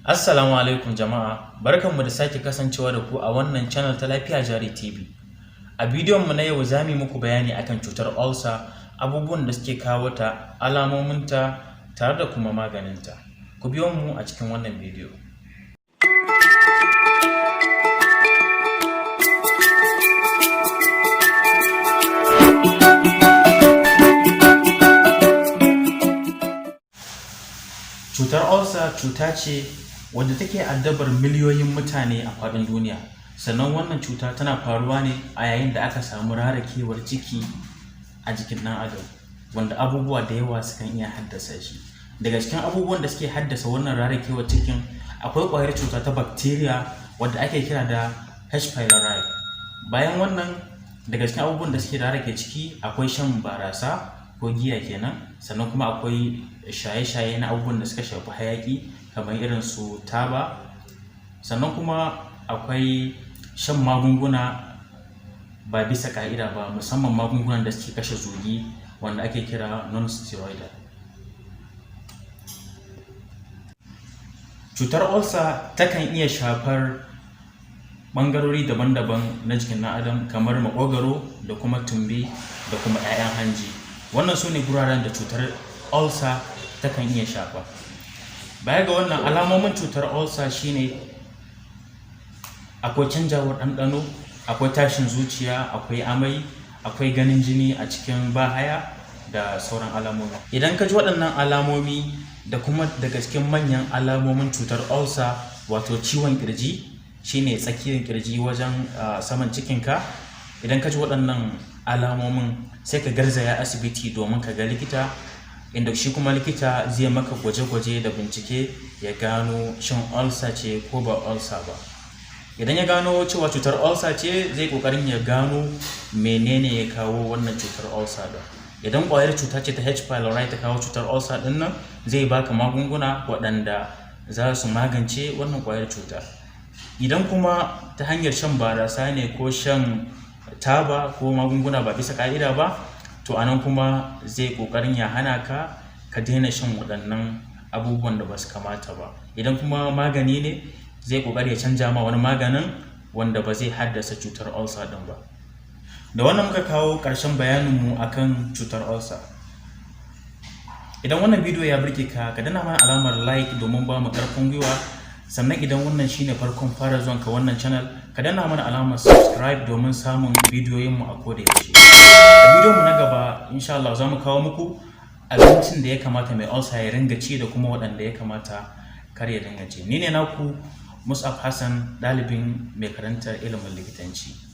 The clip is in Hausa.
Assalamu alaikum jama'a, barkanmu da sake kasancewa da ku a wannan channel ta Lafiya Jari TV. A bidiyon mu na yau, za mu yi muku bayani akan cutar ulcer, abubuwan da suke kawo ta, alamominta, tare da kuma maganinta. Ku biyo mu a cikin wannan bidiyo. Cutar ulcer cuta ce wadda take addabar miliyoyin mutane a faɗin duniya. Sannan wannan cuta tana faruwa ne a yayin da aka samu rarakewar ciki a jikin ɗan adam, wanda abubuwa da yawa sukan iya haddasa shi. Daga cikin abubuwan da suke haddasa wannan rarakewar cikin, akwai ƙwayar cuta ta bacteria wadda ake kira da H. pylori. Bayan wannan, daga cikin abubuwan da suke rarake ciki akwai shan barasa ko giya kenan, sannan kuma akwai shaye-shaye na abubuwan da suka shafi hayaƙi kamar irin su taba, sannan kuma akwai shan magunguna ba bisa ƙa'ida ba, musamman magungunan da suke kashe zugi wanda ake kira non-steroidal. Cutar ulcer takan iya shafar ɓangarori daban-daban na jikin ɗan adam, kamar maƙogwaro da kuma tumbi da kuma 'ya'yan hanji. Wannan su ne guraren da cutar ulcer takan iya shafa. Baya ga wannan, alamomin cutar ulcer shi ne akwai canjawar ɗanɗano, akwai tashin zuciya, akwai amai, akwai ganin jini a cikin bahaya da sauran alamomi. Idan ka ji waɗannan alamomi da kuma daga cikin manyan alamomin cutar ulcer, wato ciwon ƙirji, shi ne tsakiyar ƙirji wajen saman cikinka, idan ka ji waɗannan alamomin, sai ka garzaya asibiti domin ka ga likita, inda shi kuma likita zai maka gwaje-gwaje da bincike ya gano shin ulcer ce ko ba ulcer ba. Idan ya gano cewa cutar ulcer ce, zai ƙoƙarin ya gano menene ya kawo wannan cutar ulcer ɗin. Idan ƙwayar cuta ce ta H. pylori ta kawo cutar ulcer ɗin nan, zai baka magunguna waɗanda za su magance wannan ƙwayar cuta. Idan kuma ta hanyar shan barasa ne ko shan taba ko magunguna ba bisa ƙa'ida ba, to a nan kuma zai ƙoƙarin ya hana ka ka daina shan waɗannan abubuwan da ba su kamata ba. Idan kuma magani ne, zai ƙoƙari ya canja ma wani maganin wanda ba zai haddasa cutar ulcer ɗin ba. Da wannan muka kawo ƙarshen bayaninmu akan cutar ulcer. Idan wannan bidiyo ya burge ka, ka danna mana alamar like domin ba mu ƙarfin gwiwa. Sannan idan wannan shine farkon fara zuwanka wannan channel, ka danna mana alamar subscribe domin samun bidiyoyinmu a koda yaushe. A bidiyon mu na gaba, insha Allah, za mu kawo muku abincin da ya kamata mai ulcer ya ringa ci da kuma waɗanda ya kamata kar ya dinga ci. Ni ne naku Mus'ab Hassan, ɗalibin mai karantar ilimin likitanci.